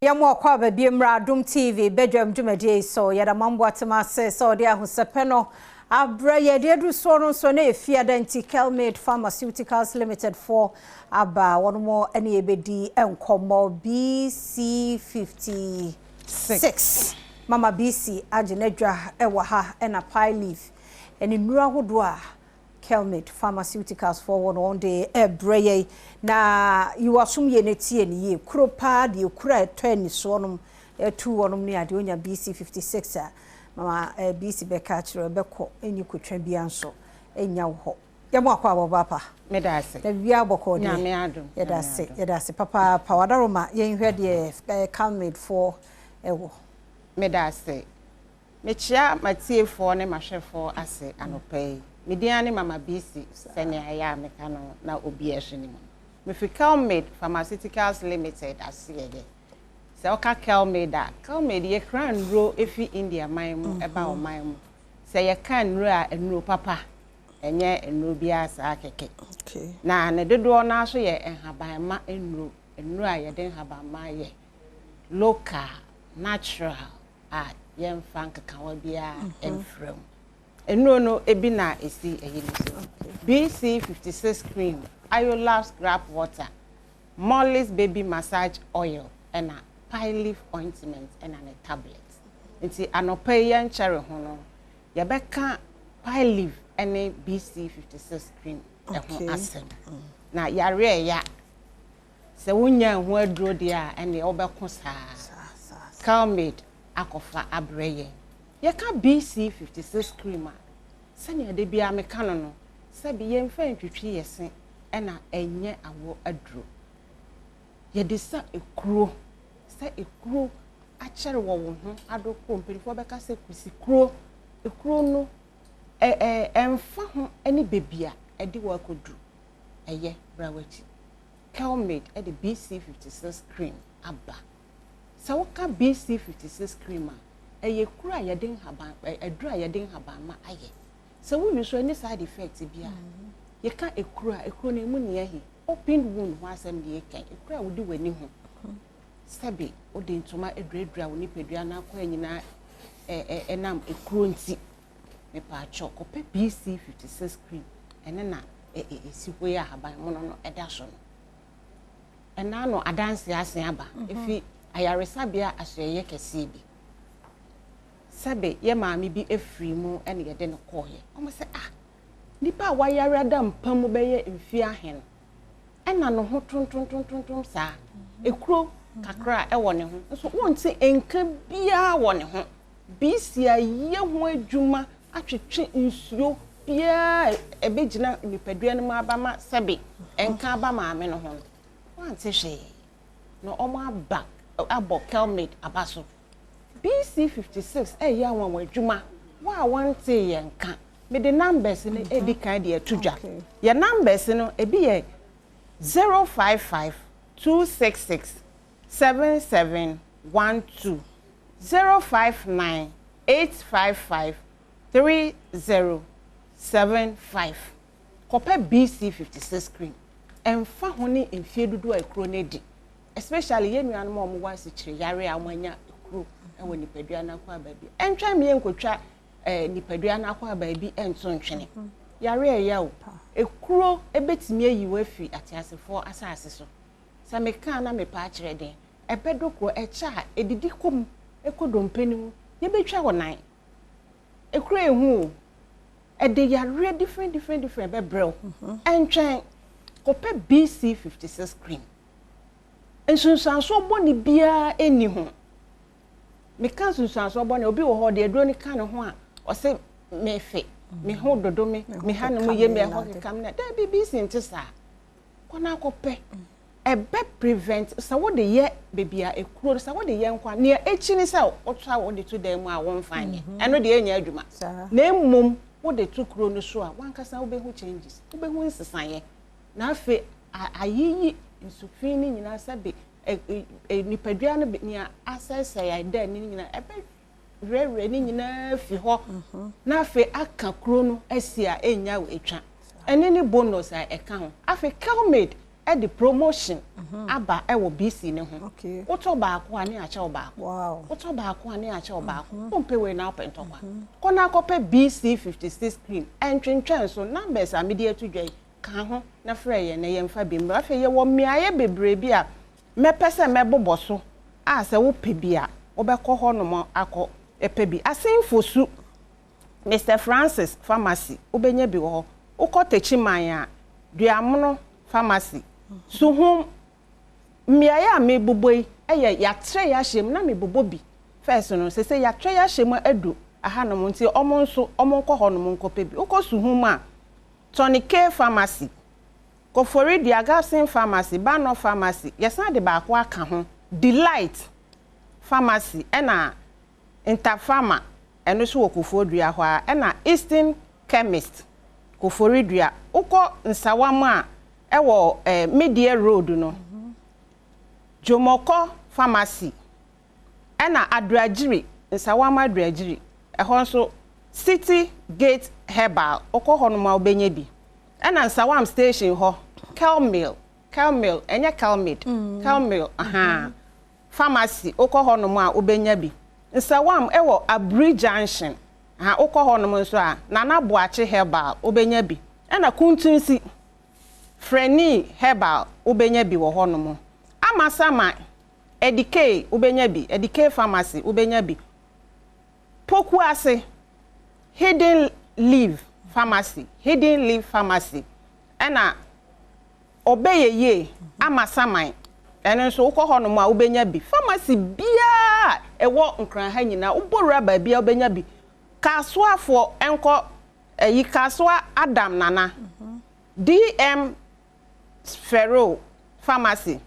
Yɛma wo akwaaba bio mmra Adom TV badwam dwumadie yi so. Yɛda Mambo Atem ase sɛ ɔde ahosɛpɛ no abrɛ yɛn. Deɛ aduru soɔ no nso na ɛfie nti Kelmade Pharmaceuticals Limited foɔ aba wɔn mo ne yɛbɛdi nkɔmmɔ BC56. Mama BC agye n'adwa ɛwɔ ha ɛna pie leaf ɛne nnuro ahodoɔ a Kelmade Pharmaceuticals foɔ wɔ no wɔn de ɛbrɛ yɛn na yiwasom yɛ ne tie ne yie kuro paa deɛ kura ɛtɔ ani soɔ nom ɛtu wɔnom ne adeɛ onya BC56 a mama BC bɛka akyerɛ bɛkɔ ɛnyi kotwa bia nso ɛnya wɔ hɔ. Yɛmo akɔ abɔ papa. Meda ase. Na biribiara bɔkɔɔ deɛ. Nyame adom. Yɛda ase, yɛda ase papaapa. Wadaroma yɛnhwɛ deɛ Kelmade foɔ ɛwɔ. Meda ase. Mekyia matiefoɔ ne mahwɛfoɔ ase anɔpa yi. Me din ne Mama BC sɛnea ɛyɛ a meka no na obi ɛhwɛ ne mu. Mefi Kelmade Pharmaceuticals Limited ase yɛyɛ. Sɛ ɔka Kelmade a, Kelmade yɛkra nnuro efi India man mu ɛba ɔman mu. Sɛ yɛka nnuro a, nnuro papa, ɛnyɛ nnuro biara saa kɛkɛ. Na ne dodoɔ no nso yɛ nhabanma nnuro, nnuro a yɛde nhabanma yɛ. Local, natural a yɛmfa nkekawa biara mfra mu. Nnuro no ebi na esi ɛyi no so. BC56 cream, Ayolabs gripe water, Molly's baby massage oil, ɛna pie leaf ointment ɛna ne tablet. Nti anɔpa yi yɛnkyɛre ho no, yɛbɛka pie leaf ɛne BC56 cream ɛho asɛm. Na yare ɛya, sɛ wonya ho aduro deɛ a ɛne wobɛko saa. Kelmade akɔfa abrɛ yɛn. Yɛka BC56 cream a, sɛnea de biara meka no, sɛbi yɛmfa ntwitwi yɛ se ɛna ɛnyɛ awɔ aduro. Yɛde sa ekuro, sɛ ekuro akyɛre wɔ wo ho adokoro, mpanyinfoɔ bɛka sɛ kusi kuro. Ekuro no ɛmfa ho ne beebi a ɛde wɔ akɔduru. Ɛyɛ bra w'akyi. Kelmade ɛde BC56 cream aba. Sɛ woka BC56 cream a, ɛyɛ kuro a yɛde nhaban aduro a yɛde nhabanma ayɛ. Sɛ woyi so ɛne side effect bi a, yɛka ekuro a, ekuro no emu nea ɛhe, open wound ho asɛm deɛ yɛka, ekuro a wodi w'ani ho. Sɛbi wode ntoma aduradura wo nipadua no akɔ nyinaa ɛnam ekuro nti. Mepaakyɛw kɔpɛ BC56 cream ɛne na esi hɔ yi a ahaban mono no ɛda so no. Ɛna no adanse ase aba efi ayaresabea asoɛyɛ kɛseɛ bi. Sɛbe yɛ maame bi efiri mu ɛna yɛde no kɔɔyɛ. Wɔn sɛ ah, nipa a wayare ada mpa mu bɛyɛ mfe ahe no, ɛna ne ho tontontontontom saa. Ekuro kakra ɛwɔ ne ho nso wɔnte nka biara wɔ ne ho. BC ayɛ ho adwuma atwetwe nsuo biara ɛbɛgyina nipadua no mu aba ma sɛbe nka aba maame no ho no. Wɔante hwee. Na wɔn aba abɔ Kelmade aba so. BC56 ɛyɛ anwanwa adwuma. Wo a wɔnte yɛn nka. Mede numbers no edi kan de ato dwa. Yɛ numbers no ebi yɛ 055 266 7712, 059 855 3075. Kɔpɛ BC56 cream. Ɛmfa ho ne mfie dodoɔ a ekuro no adi. Especially yɛn nuanom a wɔwɔ asikyire yare a wɔanya ekuro ɛwɔ nipadua no akɔ aba bi. Ɛntwɛn mmea nkotwa nipadua no akɔ aba bi ɛnto ntwene. Yare ɛyɛ o. Ekuro ebetumi ayi wo afi ateasefoɔ asase so. Sɛ meka na mepa akyerɛ den, ɛbɛdo kuro ɛkyɛ a edidi kɔm ekɔ dompe no mu, yɛbɛtwa wɔ nan. Ekuro ehu o. Ɛde yareɛ different different different bɛbrɛ wo. Ɛntwɛn kɔpɛ BC56 cream. Nsunsuansoɔ bɔne biara ɛnni ho. Meka nsunsuansoɔ bɔne, obi wɔ hɔ ɔde aduro no ka ne ho a ɔsɛ mefe, me ho dodo me, me ha no mu yɛ me ɛhɔ keka me na daabi, BC nte saa. Kɔ na akɔpɛ. Ɛbɛ prevent sɛ wode yɛ beebi a ekuro sɛ wode yɛ nkwa nea ekyi ne sɛ wotɔ a wode to dan mu a wɔmfa nyɛ. Ɛno deɛ ɛnyɛ adwuma. Na mmom wode to kuro no so a wankasa wobɛhu changes, wobɛhu nsesaeɛ. Na afei ayiyi nsufin no nyinaa sɛbe nipadua no nea asɛesɛe a ɛda ani no nyinaa ɛbɛ werɛwerɛ ne nyinaa fi hɔ. Na afei aka kuro no asi a ɛnya etwa. Ɛne ne bonus a ɛka ho. Afei Kelmade de promotion aba wɔ BC no ho. Wotɔ baako a ne akyɛ wo baako. Wotɔ baako a ne akyɛ wo baako. Wompɛ wei na wopɛ ntɔkwa. Kɔ na kɔpɛ BC 56 cream. Ɛntwentwɛn so. Numbers a mede ato dwa yi, ka ho na frɛ yɛn na yɛmfa bi mmra. Afei yɛwɔ mmeaeɛ bebree bi a mɛpɛ sɛ mɛbobɔ so a sɛ wopɛ bi a, wobɛkɔ hɔnom akɔ pɛ bi. Asenfosu, Mister Francis Pharmacy, wobɛnya bi wɔ hɔ. Wokɔ Techiman a, Duamono Pharmacy. Suhum, mmeaeɛ a merebobɔ yi yɛ yɛatrɛ yɛn ahyɛ mu, na mebobɔ bi first no, seesei yɛatrɛ yɛn ahyɛ mu adu ahanom nti wɔn nso wɔnkɔ hɔnom nkɔpɛ bi. Wokɔ Suhum a, Tony K Pharmacy, Koforidua, Gabson Pharmacy, Banor Pharmacy, yɛsan de baako aka ho, Delight Pharmacy ɛna Interpharma, ɛno nso wɔ Koforidua hɔ ara, ɛna Eastern Chemist, Koforidua. Wokɔ Nsawam a, ɛwɔ eh, Media Road no, Jomoko Pharmacy, ɛna Aduagyiri, Nsawam Aduagyiri, ɛhɔ nso City Gate Herbal, wokɔ hɔnom a wobɛnya bi. Ɛna Nsawam Station hɔ, Kelmil, Kelmil, ɛnyɛ Kelmid, Kelmil, ahaa, Pharmacy, wokɔ hɔnom a wobɛnya bi. Nsawam ɛwɔ Aburi Junction, aha, wokɔ hɔnom nso a, Nana Boakye Herbal, wobɛnya bi. Ɛna Kuntunsi, Frɛnii Herbal, wobɛnya bi wɔ hɔnom. Amasaman, Edikei, wobɛnya bi, Edikei Pharmacy, wobɛnya bi. Pokuase, Hidden Leaf Pharmacy, Hidden Leaf Pharmacy, ɛna Ɔbɛyɛyie, Amasaman, ɛno nso wokɔ hɔnom a wobɛnya bi. Pharmacy biara a ɛwɔ Nkran ha nyinaa, wobɔ wura baabiara wobɛnya bi. Kasoafoɔ nkɔ ɛyi Kasoa Adam Nana, DM Sphero Pharmacy,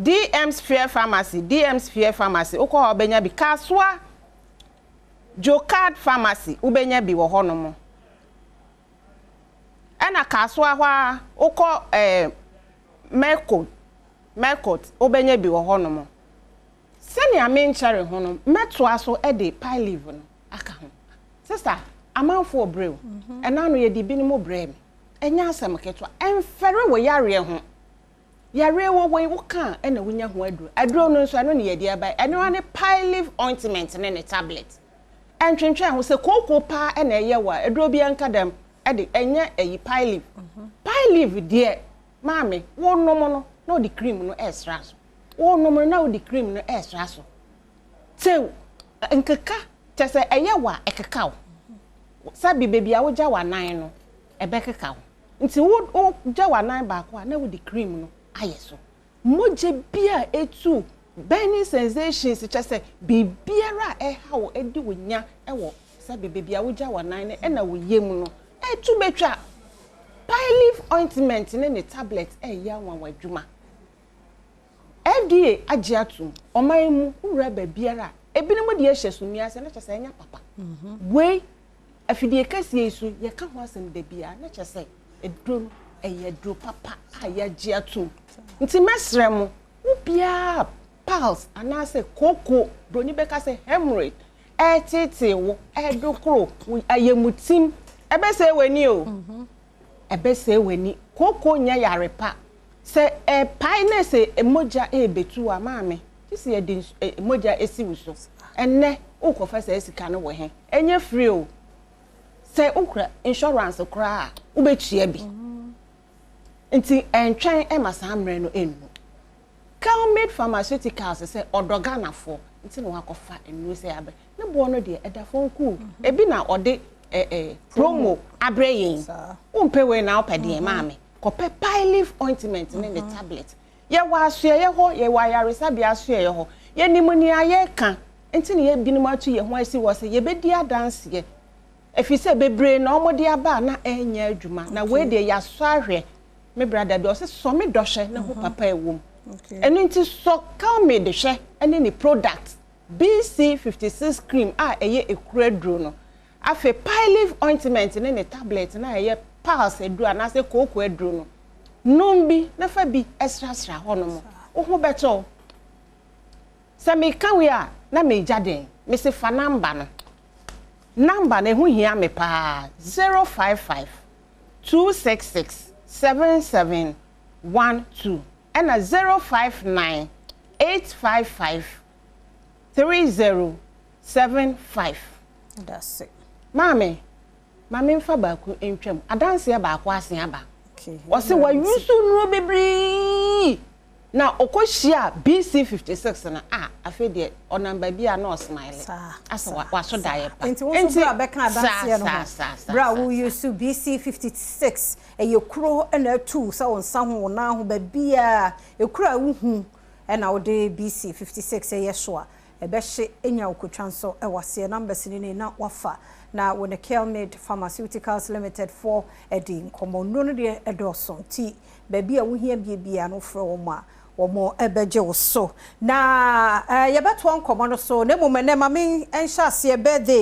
DM Sphere Pharmacy, DM Sphere Pharmacy, wokɔ hɔ a wobɛnya bi. Kasoa Jocard Pharmacy, wobɛnya bi wɔ hɔnom. Ɛna Kasoa hɔ ara, wokɔ eh, Mercot, Mercot, wobɛnya bi wɔ hɔnom. Sɛnea menkyɛre ho no, mɛtoa so de pie leaf no aka ho. Sista, amanfoɔ brɛ o. Ɛna ano yɛde binom brɛɛ me. Ɛnyɛ asɛm ketewa. Ɛmfɛre wo yareɛ ho. Yareɛ wɔ hɔ yi, woka a ɛna wonya ho aduro. Aduro no nso, ɛno na yɛde aba yi. Ɛno ara ne pie leaf ointment ne ne tablet. Ɛntwentwɛn ho. Sɛ kooko paa na ɛyɛ wo a, aduro biara nka dɛm de, ɛnyɛ ɛyi pie leaf. Pie leaf deɛ, maame, wonom no na wode cream no ɛresra so. Wonom no na wode cream no ɛresra so. Tew, nkeka, kyerɛ sɛ ɛyɛ wo a, ɛkeka wo. Sɛbi baabi a wogya w'anan no, ɛbɛkeka wo. Nti wo wogya w'anan baako a na wode cream no ayɛ so. Mogya bi a etu, burning sensations, kyerɛ sɛ biribiara a ɛha wo, edi wo nya wɔ sɛbi baabi a wogya w'anan no ɛna wo yam no, ɛtu betwa. Pine leaf ointment ne ne tablet ɛreyɛ anwanwa adwuma. FDA agye atom, ɔman yi mu, wowura baabiara a, ebinom deɛ hyɛ sumii ase na kyerɛ sɛ ɛnyɛ papa. Wei, afidie kɛseɛ yi so, yɛka ho asɛm da biara na kyerɛ sɛ aduro no, ɛyɛ aduro papa a yɛagye atom. Nti mɛsrɛ mo, wo biara piles anaasɛ kooko, buroni bɛka sɛ hemorrhoid, ɛreteetee wo, ɛredokoro wo ayamutim, ɛbɛsɛe w'ani o. Ɛbɛsɛe w'ani. Kooko nyɛ yare pa. Sɛ ɛpae na sɛ mogya rebetu wo a, maame, gye sɛ yɛde nsu ɛ mogya si wo so. Ɛnnɛ, worekɔfa saa sika no wɔ he? Ɛnyɛ free o. Sɛ wokura insurance koraa a, wobɛtua bi. Nti ɛntwɛn ma saa mmerɛ no nnu. Kelmid Pharmaceuticals sɛ ɔdɔ Ghanafoɔ nti na wakɔfa nnuro sɛ abɛ. Ne boɔ no deɛ ɛda fam kuu. Ebi na ɔde ɛ ɛ promo abrɛ yɛn. Wompɛ wei na wopɛ deɛn maame? Kɔpɛ Pyleaf ointment ne ne tablet. Yɛwɔ asoɛeɛ hɔ, yɛwɔ ayaresabea asoɛeɛ hɔ. Yɛnim nea yɛreka nti na yɛn binom atu yɛn ho asi hɔ sɛ yɛbɛdi adanseɛ. Ɛfiri sɛ bebree na wɔde aba a na ɛnyɛ adwuma. Na wei deɛ yɛasɔ ahwɛ. Me brada bi ɔse sɔ me dɔ hwɛ na hu papa a ɛwɔ mu. Ɛno nti sɔ Calmed hwɛ ne ne product BC 56 cream a ɛyɛ ekuro aduro no. Afei Pyleaf ointment ne ne tablet no a ɛyɛ piles aduro anaasɛ kooko aduro no, nom bi na fa bi srasra hɔnom. Wo ho bɛtɔ wo. Sɛ meka wei a, na meregya dɛn? Mese fa number no. Number no, ɛho hia me paa, 055 266 77. 12 ɛna 059 855 3075. That's it. Maame, maame, mfa baako ntwam adanseɛ baako asen aba. Wɔsi wɔyusu nnuro bebree na ɔkɔhyia BC 56 no a, afei deɛ ɔnam baabi a na ɔsmile asɛ waso daeɛ pa. Nti wo nso bra bɛka adanseɛ no ho bra. Wo use BC 56, ɛyɛ kuro ɛna atu sɛ wo nsa ho, wo nan ho, baabiaa ekuro a wohu ɛna wode BC 56 ɛyɛ so a, ɛbɛhye enya wo kotwa nso ɛwɔ aseɛ. Numbers ni ne na wafa na wɔ ne Kelmid Pharmaceuticals Limited for ɛdi nkɔmmɔ. Nnuro no deɛ ɛdɔɔso, nti baabi a wohia biebia no, frɛ wɔn a wɔn ɛbɛgye wo so na yɛbɛtoa nkɔmmɔ no so. Na mmom ɛnɛ ma me nhyɛ aseɛ birthday.